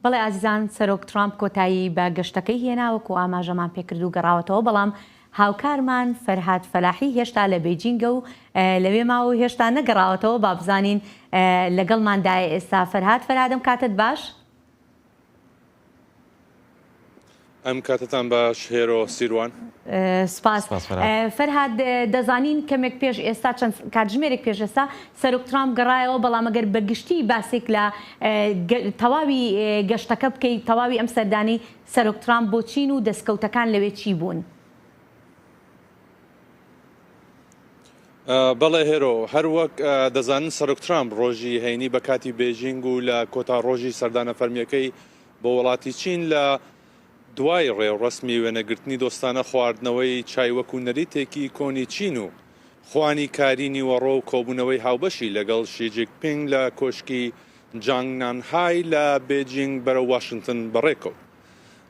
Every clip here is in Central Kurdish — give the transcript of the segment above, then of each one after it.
بەڵێ ئازیزان سەرۆک ترامپ کۆتایی بە گەشتەکەی هێنا وەکو ئاماژەمان پێکرد و گەڕاوەتەوە بەڵام هاوکارمان فەرهاد فەلاحی هێشتا لە بێجینگە و لەوێ ماوە و هێشتا نەگەڕاوەتەوە با بزانین لەگەڵماندایە ئێستا فەرهاد فەرهاد ئەم کاتەت باش؟ ئەم کاتەتان باش هێرۆ سیروان. سپاس فەرهاد دەزانین کەمێک پێش ئێستا چەند کاتژمێرێک پێش ئێستا سەرۆک ترامپ گەڕایەوە بەڵام ئەگەر بە گشتی باسێک لە تەواوی گەشتەکە بکەیت تەواوی ئەم سەردانی سەرۆک ترامپ بۆ چین و دەستکەوتەکان لەوێ چی بوون؟ بەڵێ هێرۆ، هەر وەک دەزانن سەرۆک ترامپ ڕۆژی هەینی بە کاتی بێژینگ و لە کۆتا ڕۆژی سەردانە فەرمییەکەی بۆ وڵاتی چین لە دوای ڕێوڕەسمی وێنەگرتنی دۆستانە خواردنەوەی چای وەکو نەریتێکی کۆنی چین و خوانی کاری نیوەڕۆ و کۆبوونەوەی هاوبەشی لەگەڵ شی جیک پینگ لە کۆشکی جانگ نانهای لە بێجینگ بەرەو واشنتن بەڕێکەوت.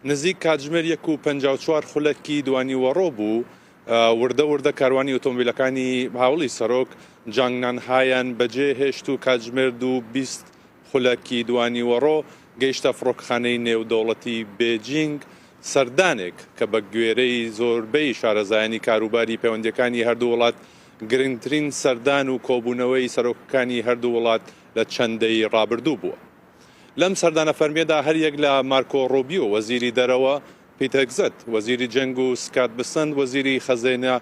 نزیک کاتژمێر یەک و 54 خولەکی دوانیوەڕۆ بوو، وردە وردە کاروانی ئۆتۆمبیلەکانی هاوڵی سەرۆک جانگ نانهایان بەجێ هێشت و کاتژمێر دوو 20 خولەکی دوانیوەڕۆ گەیشتە فڕۆکەخانەی نێودەوڵەتی بێجینگ، سەردانێک کە بە گوێرەی زۆربەی شارەزایانی کاروباری پەیوەندییەکانی هەردوو وڵات گرنگترین سەردان و کۆبوونەوەی سەرۆکەکانی هەردوو وڵات لە چەند دەیەی ڕابردوو بووە. لەم سەردانە فەرمییەدا هەریەک لە مارکۆ ڕوبیۆ وەزیری دەرەوە، پیت هێگزەت وەزیری جەنگ و سکات بسەنت وەزیری خەزێنە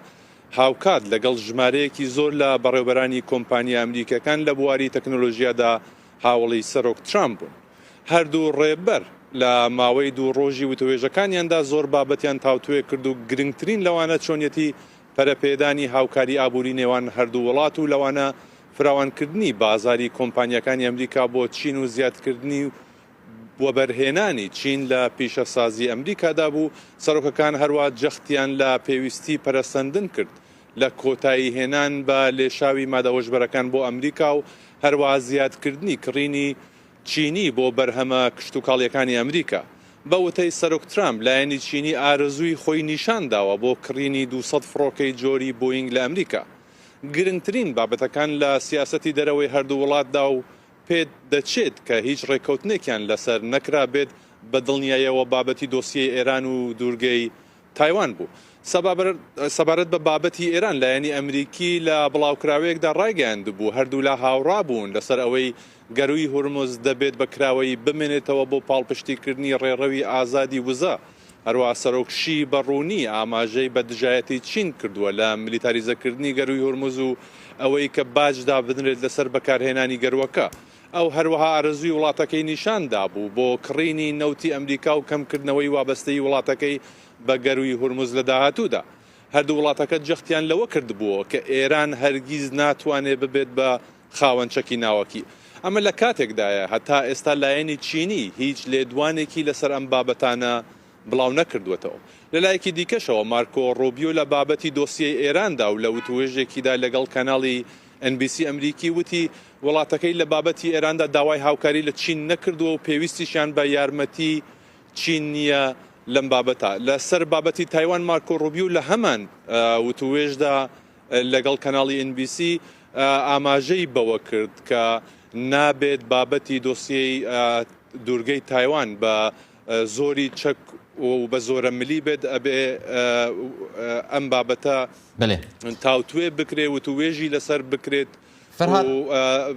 هاوکات لەگەڵ ژمارەیەکی زۆر لە بەڕێوبەرانی کۆمپانیا ئەمریکیەکان لە بواری تەکنۆلۆژیادا هاوەڵی سەرۆک ترامپ بوون. هەردوو ڕێبەر لە ماوەی دوو ڕۆژی وتوێژەکانیاندا زۆر بابەتیان تاوتوێ کرد و گرنگترین لەوانە چۆنیەتی پەرەپێدانی هاوکاری ئابووری نێوان هەردوو وڵات و لەوانە فراوانکردنی بازاری کۆمپانیاکانی ئەمریکا بۆ چین و زیادکردنی وەبەرهێنانی چین لە پیشەسازی ئەمریکادا بوو، سەرۆکەکان هەروا جەختیان لە پێویستی پەرەسەندن کرد لە کۆتاییهێنان بە لێشاوی مادە هۆشبەرەکان بۆ ئەمریکا و هەروا زیادکردنی کڕینی چینی بۆ بەرهەمە کشتوکاڵییەکانی ئەمریکا. بە وتەی سەرۆک ترامپ، لایەنی چینی ئارەزووی خۆی نیشانداوە بۆ کڕینی 200 فڕۆکەی جۆری بۆینگ لە ئەمریکا. گرنگترین بابەتەکان لە سیاسەتی دەرەوەی هەردوو وڵاتدا و پێت دەچێت کە هیچ ڕێککەوتنێکیان لەسەر نەکرابێت، بە دڵنیایەوە بابەتی دۆسیەی ئێران و دوورگەی تایوان بوو. سەبارەت بە بابەتی ئێران، لایەنی ئەمریکی لە بڵاوکراوەیەکدا ڕایگەیاندبوو، هەردوولا هاوڕا بوون لەسەر ئەوەی گەرووی هورمز دەبێت بە کراوەیی بمێنێتەوە بۆ پاڵپشتیکردنی ڕێڕەوی ئازادی وزە. هەروەها سەرۆک شی بە ڕوونی ئاماژەی بە دژایەتی چین کردووە لە میلیتاریزەکردنی گەرووی هورمز و ئەوەی کە باج دابنرێت لەسەر بەکارهێنانی گەرووەکە. ئەو هەروەها ئارەزووی وڵاتەکەی نیشان دابوو بۆ کڕینی نەوتی ئەمریکا و کەمکردنەوەی وابەستەیی وڵاتەکەی بە گەرووی هورمز لە داهاتوودا. هەردوو وڵاتەکە جەختیان لەوە کردبووەوە کە ئێران هەرگیز ناتوانێت ببێت بە خاوەن چەکی ناوەکی. ئەمە لە کاتێکدایە هەتا ئێستا لایەنی چینی هیچ لێدوانێکی لەسەر ئەم بابەتانە بڵاو نەکردووەتەوە. لە لایەکی دیکەشەوە مارکۆ ڕوبیۆ لە بابەتی دۆسیەی ئێراندا و لە وتووێژێکیدا لەگەڵ کەناڵی ئێن بی سی ئەمریکی وتی وڵاتەکەی لە بابەتی ئێراندا داوای هاوکاری لە چین نەکردووە و پێویستیشیان بە یارمەتی چین نییە لەم بابەتە. لە سەر بابەتی تایوان مارکۆ ڕوبیو لە هەمان وتووێژدا لەگەڵ کەناڵی ئێن بی سی ئاماژەی بەوە کرد کە نابێت بابەتی دۆسیەی دوورگەی تایوان بە زۆری چەک و بە زۆرە ملی بێت ئەبێ ئەم بابەتە تاوتوێ بکرێ وتوێژی لەسەر بکرێت فەرهاد.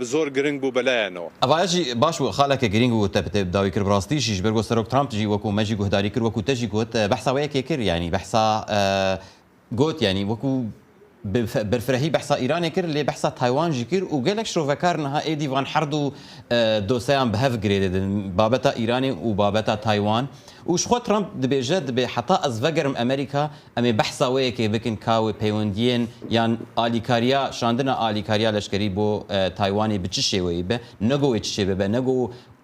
و زۆر گرنگ بوو بەلایانەوە. ئەڤا ژی باش بوو خالەکە گرینگ بوو تە داوی کرد بڕاستی ژی ژبەر گۆ سەرۆک ترامپ ژی وەکوو مە ژی گوهداری کرد وەکوو تە ژی گوت بەحسا وەیەکێ کرد یانی بەحسا گوت یانی وەکوو بەرفرەهی بەحسا ئیرانێ کرد لێ بەحسا تایوان ژی کرد و گەلەک شرۆڤەکار نها ئێدی ڤان هەر دوو دۆسەیان بە هەڤ گرێ دەدن بابەتا ئیرانێ و بابەتا تایوان و ژخوە ترامپ دبێژە دبێ حەتا ئەز ڤەگەرم ئەمریکا ئەمێ بەحسا وەیەکێ بکن کا وێ پەیوەندیێن یان ئالیکاریا شاندنا ئالیکاریا لەشکەری بۆ تایوانێ ب چ شێوەیی بێ نەگۆ وێ چ شێوێ بێ نەگۆ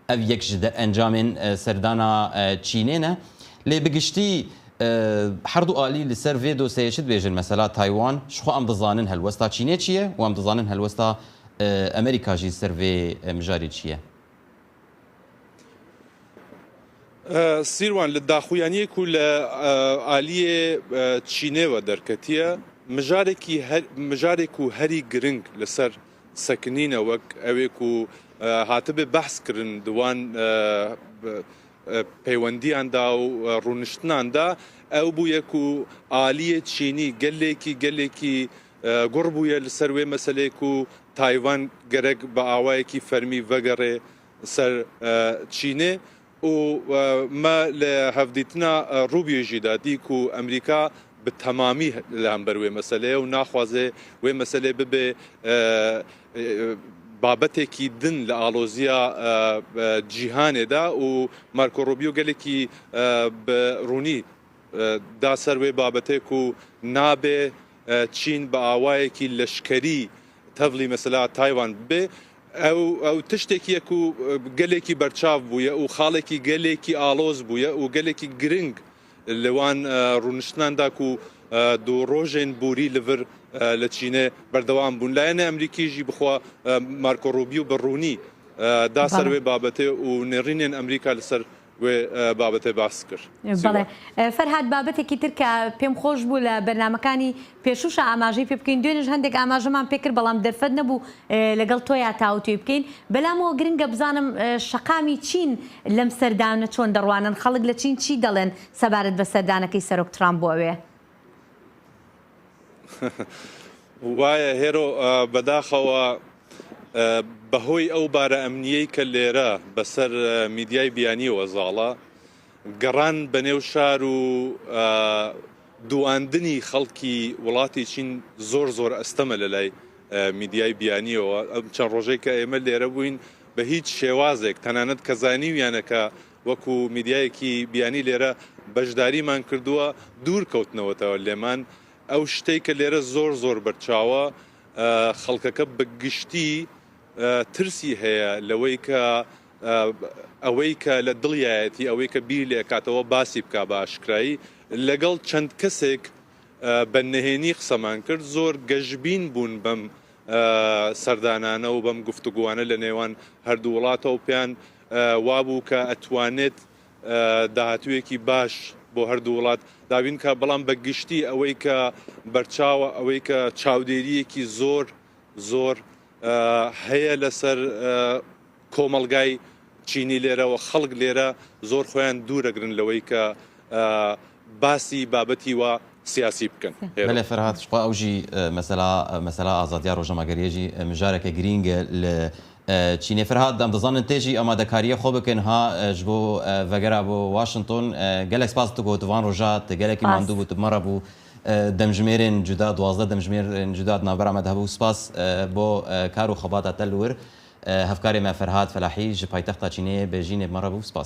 ئەڤ یەک ژ دەرئەنجامێن سەردانا چینێ نە. لێ ب گشتی هەر دوو ئالی ل سەر ڤێ دۆسەیێ چ دبێژن مەسەلا تایوان ژخوە ئەم دزانن هەلوەستا چینێ چییە و ئەم دزانن هەلوەستا ئەمریکا ژی سەر ڤێ مژارێ چییە؟ سیروان لە داخویانیەک و لە ئالیێ چینێوە دەرکەتیە مژارێکی مژارێک و هەری گرنگ لەسەر سەکنینە وەک ئەوێک و هاتبێ بەحس کرن دوان. پەیوەندییاندا و ڕوونشتناندا ئەو بوویە کو ئالیێ چینی گەلێکی گەلێکی گوڕ بوویە لەسەر وێ مەسەلەی کو تایوان گەرەک بە ئاوایەکی فەرمی ڤەگەڕێ سەر چینێ و مە لە هەڤدیتنا ڕوبیۆ ژی دا دی کو ئەمریکا بە تەمامی لە هەمبەر وێ مەسەلەیە و ناخوازێ وێ مەسەلێ ببێ بابەتێکی دن لە ئاڵۆزیا جیهانێدا و مارکۆ ڕوبیۆ گەلێکی بە ڕوونی دا سەر وێ بابەتێک و نابێ چین بە ئاوایەکی لەشکەری تەڤلی مەسەلا تایوان ببێ. ئەو ئەو تشتێکیە کو گەلێکی بەرچاو بوویە و خاڵێکی گەلێکی ئاڵۆز بوویە و گەلێکی گرنگ لەوان ڕوونشتناندا کو دوو ڕۆژێن بوری لڤر لە چینێ بەردەوام بوون. لایەنە ئەمریکی ژی بخوا مارکۆ ڕوبیو بە ڕوونی دا سەر وێ بابەتێ و نێڕینێن ئەمریکا لەسەر وێ بابەتێ باس کرد. بەڵێ فەرهاد بابەتێکی تر کە پێم خۆش بوو لە بەرنامەکانی پێشووشا ئاماژەی پێ بکەین دوێنێش هەندێک ئاماژەمان پێ کرد بەڵام دەرفەت نەبوو لەگەڵ تۆیا تاوتوێی بکەین بەلامەوە گرنگە بزانم شەقامی چین لەم سەردانە چۆن دەڕوانن خەڵک لە چین چی دەڵێن سەبارەت بە سەردانەکەی سەرۆک ترامپ بۆ ئەوێ؟ وایە هێرۆ بەداخەوە بەهۆی ئەو بارە ئەمنیەی کە لێرە بەسەر میدیای بیانیەوە زاڵە گەڕان بەنێو شار و دواندنی خەڵکی وڵاتی چین زۆر زۆر ئەستەمە لە لای میدیای بیانیەوە ئەم چەند ڕۆژەی کە ئێمە لێرە بووین بە هیچ شێوازێک تەنانەت کە زانیویانە کە وەکو میدیایەکی بیانی لێرە بەشداریمان کردووە دوور کەوتنەوەتەوە لێمان ئەو شتەی کە لێرە زۆر زۆر بەرچاوە خەڵکەکە بە گشتی ترسی هەیە لەوەی کە ئەوەی کە لە دڵیایەتی ئەوەی کە بیر لێکاتەوە باسی بکا بە ئاشکرایی لەگەڵ چەند کەسێک بە نهێنی قسەمان کرد زۆر گەشبین بوون بەم سەردانانە و بەم گفتوگوانە لە نێوان هەردوو وڵاتەوە پێیان وابوو کە ئەتوانێت داهاتوویەکی باش بۆ هەردوو وڵات دابین بکات، بەڵام بە گشتی ئەوەی کە بەرچاوە ئەوەی کە چاودێرییەکی زۆر زۆر هەیە لەسەر کۆمەڵگای چینی لێرە و خەڵک لێرە زۆر خۆیان دوورەگرن لەوەی کە باسی بابەتی وا سیاسی بکەن. بەلێ فەرهاد شخوا ئەو ژی مەسەلا مەسەلا ئازادیا ڕۆژنامەگەریە ژی مژارەکە گرینگە لە چینێ فەرهاد ئەم دەزانن تێ ژی ئامادەکاریە خۆ بکەن ها ژ بۆ ڤەگەرا بۆ واشنتۆن گەلەک سپاس تو گۆ تو ڤان ڕۆژا ت گەلەکی ماندوو بوو ت مەڕە بوو دەمژمێرێن جودا 12 دەمژمێرێن جودا ناوبەرا مە هەبوو سپاس بۆ کار و خەباتا تە لور هەڤکارێ مە فەرهاد فەلاحی ژ پایتەختا چینێ بێژینێ مەڕە بوو سپاس.